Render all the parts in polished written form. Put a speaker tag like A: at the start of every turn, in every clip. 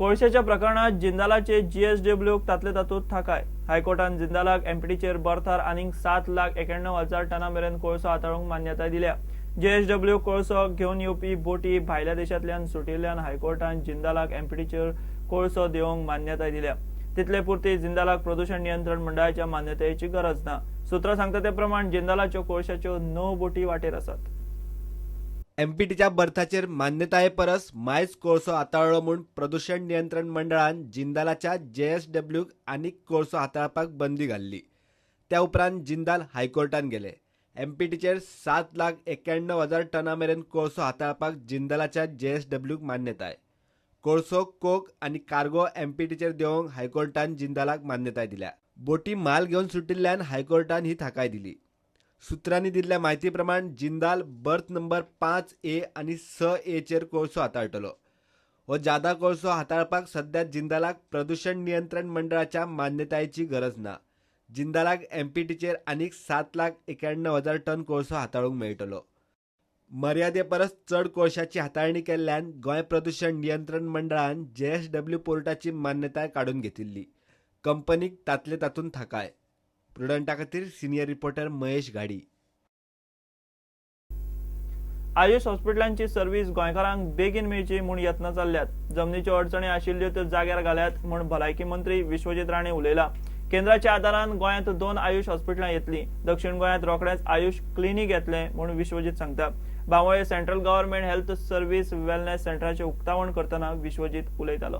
A: कोळशाच्या प्रकरणात जिंदालाचे जीएसडब्ल्यूक तातले तातूंत थाकाय. हायकोर्टान जिंदालाक एमपीटीचेर बर्थार आनीक 7,91,000 टना मेरेन कोळसो हाताळूंक मान्यताय दिल्या. जीएसडब्ल्यू कोळसो घेवन येवपी बोटी भायल्या देशांतल्यान सुटिल्ल्यान हायकोर्टान जिंदालाक एमपीटीचेर कोळसो देवंक मान्यताय दिल्या. तितले पुरती जिंदालाक प्रदूषण नियंत्रण मंडळाच्या मान्यतायेची गरज ना. सूत्रां सांगता ते प्रमाण जिंदालाच्यो कोळशाच्यो 9 बोटी वाटेर आसात.
B: एमपीटीच्या बर्थाचेर मान्यताये परस मायज कोळसो हाताळ्ळो म्हूण प्रदूषण नियंत्रण मंडळान जिंदालाच्या जेएसडब्ल्यूक आनीक कोळसो हाताळपाक बंदी घाल्ली. त्या उपरांत जिंदाल हायकोर्टान गेले. एमपीटीचेर 7,91,000 टना मेरेन कोळसो हाताळपाक जिंदालाच्या जेएसडब्ल्यूक मान्यताय. कोळसो, कोक आनी कार्गो एमपीटीचेर देंवोवंक हायकोर्टान जिंदालाक मान्यताय दिल्या. बोटी माल घेवन सुटिल्ल्यान हायकोर्टान ही थाकाय दिली. सूत्रांनी दिल्ल्या म्हायती प्रमाण जिंदाल बर्थ नंबर 5A आनी 6A चेर कोळसो हाताळटलो. हो जादा कोळसो हाताळपाक सध्या जिंदालाक प्रदूषण नियंत्रण मंडळाच्या मान्यतायेची गरज ना. जिंदालाक एमपीटीचेर आनीक 7,91,000 टन कोळसो हाताळूंक मेळटलो. मर्यादे परस चड कोळशाची हाताळणी केल्ल्यान गोंय प्रदूषण नियंत्रण मंडळान जेएसडब्ल्यू पोर्टाची मान्यताय काडून घेतिल्ली. कंपनीक तातले तातूंत थाकाय. प्रुडंटा खातीर सिनियर रिपोर्टर महेश घाडी.
A: आयुष हॉस्पिटलांची सर्वीस गोंयकारांक बेगीन मेळची म्हूण यत्न चल्ल्यात. जमनीच्यो अडचणी आशिल्ल्यो त्यो जाग्यार घाल्यात म्हूण भलायकी मंत्री विश्वजीत राणे उलयला. केंद्राच्या आदारान गोंयांत 2 आयुष हॉस्पिटलां येतली. दक्षिण गोंयांत रोखडेंच आयुष क्लिनीक येतलें म्हूण विश्वजीत सांगता. Bambolim central government health service wellness सेंटराचें उक्तावण करतना विश्वजीत उलयतालो.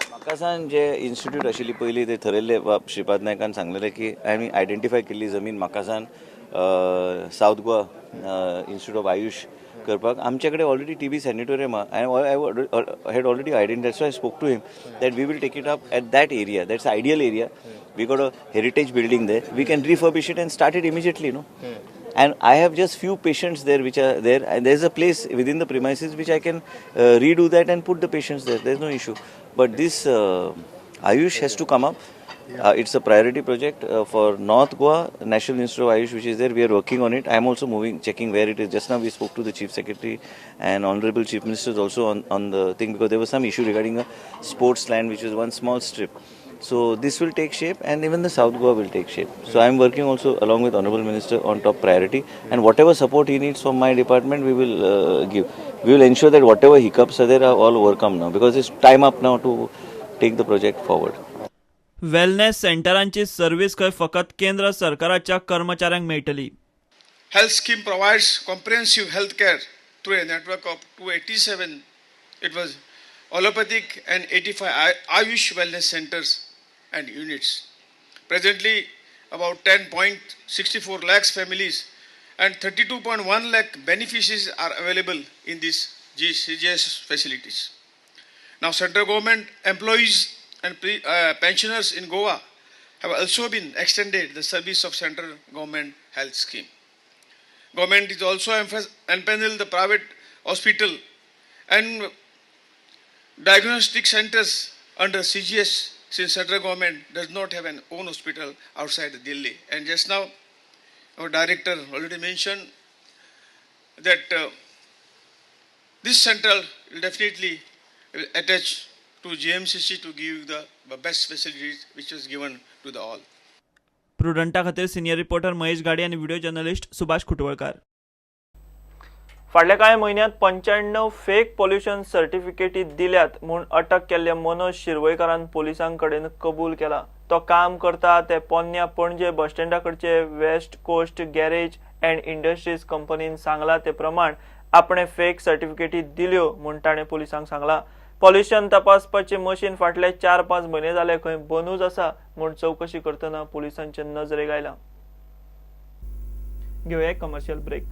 C: म्हाकासान जे इन्स्टिट्यूट आशिल्ली पयलीं ते थरयल्ले श्रीपाद नायकान सांगलेले की आमी आयडेंटिफाय केल्ली जमीन म्हाकासान South Goa Institute of AYUSH करपाक. आमचे कडेन ऑलरेडी टीबी सॅनिटोरियम आहा. I had already identified, so I spoke to him that we will take it up at that area. That's ideal area. We got a heritage building there. We can refurbish it and start it immediately, no. And I have just few patients there which are there, and there's a place within the premises which I can redo that and put the patients there. There's no issue. But this Ayush has to come up. It's a priority project for North Goa, National Institute of Ayush, which is there. We are working on it. I am also moving, checking where it is. Just now we spoke to the Chief Secretary and Honorable Chief Minister also on the thing, because there was some issue regarding a sports land, which is one small strip. So this will take shape, and even the South Goa will take shape. So I am working also along with Honorable Minister on top priority, and whatever support he needs from my department, we will give. We will ensure that whatever hiccups are there are all overcome now, because it's time up now to take the project forward.
A: Wellness सेंटरांची service खंय फकत केंद्र सरकाराच्या कर्मचाऱ्यांक मेळटली.
D: Health scheme provides comprehensive health care through a network of 287. It was allopathic and 85 Ayush wellness centers and units. Presently, about 10.64 lakhs families and 32.1 lakh beneficiaries are available in these CGS facilities. Now, central government employees and pensioners in Goa have also been extended the service of central government health scheme. Government is also empaneled the private hospital and diagnostic centers under CGS, since central government does not have an own hospital outside Delhi. And just now, our director already mentioned that this central will definitely attach to GMCC to give the best facilities which is given to the all.
A: प्रुडंटा खातीर senior reporter Mahesh गाडी आनी video journalist Subhash खुटवळकार. फाटल्या कांय म्हयन्यांत 95 fake pollution सर्टिफिकेटी दिल्यात म्हूण अटक केल्ल्या मनोज शिरवयकारान पोलिसां कडेन कबूल केला. तो काम करता ते पोन्न्या पणजे बस स्टँडा कडचे West Coast Garage and Industries कंपनीन सांगला ते प्रमाण आपणे फेक सर्टिफिकेटी दिल्यो म्हूण ताणें पोलिसांक सांगला. पॉल्युशन तपासपाचे मशीन फाटले 4-5 म्हयने जाले खंय बंदूच आसा म्हूण चवकशी करतना पोलिसांचे नजरेक आयला. घेवया एक कमर्शियल ब्रेक.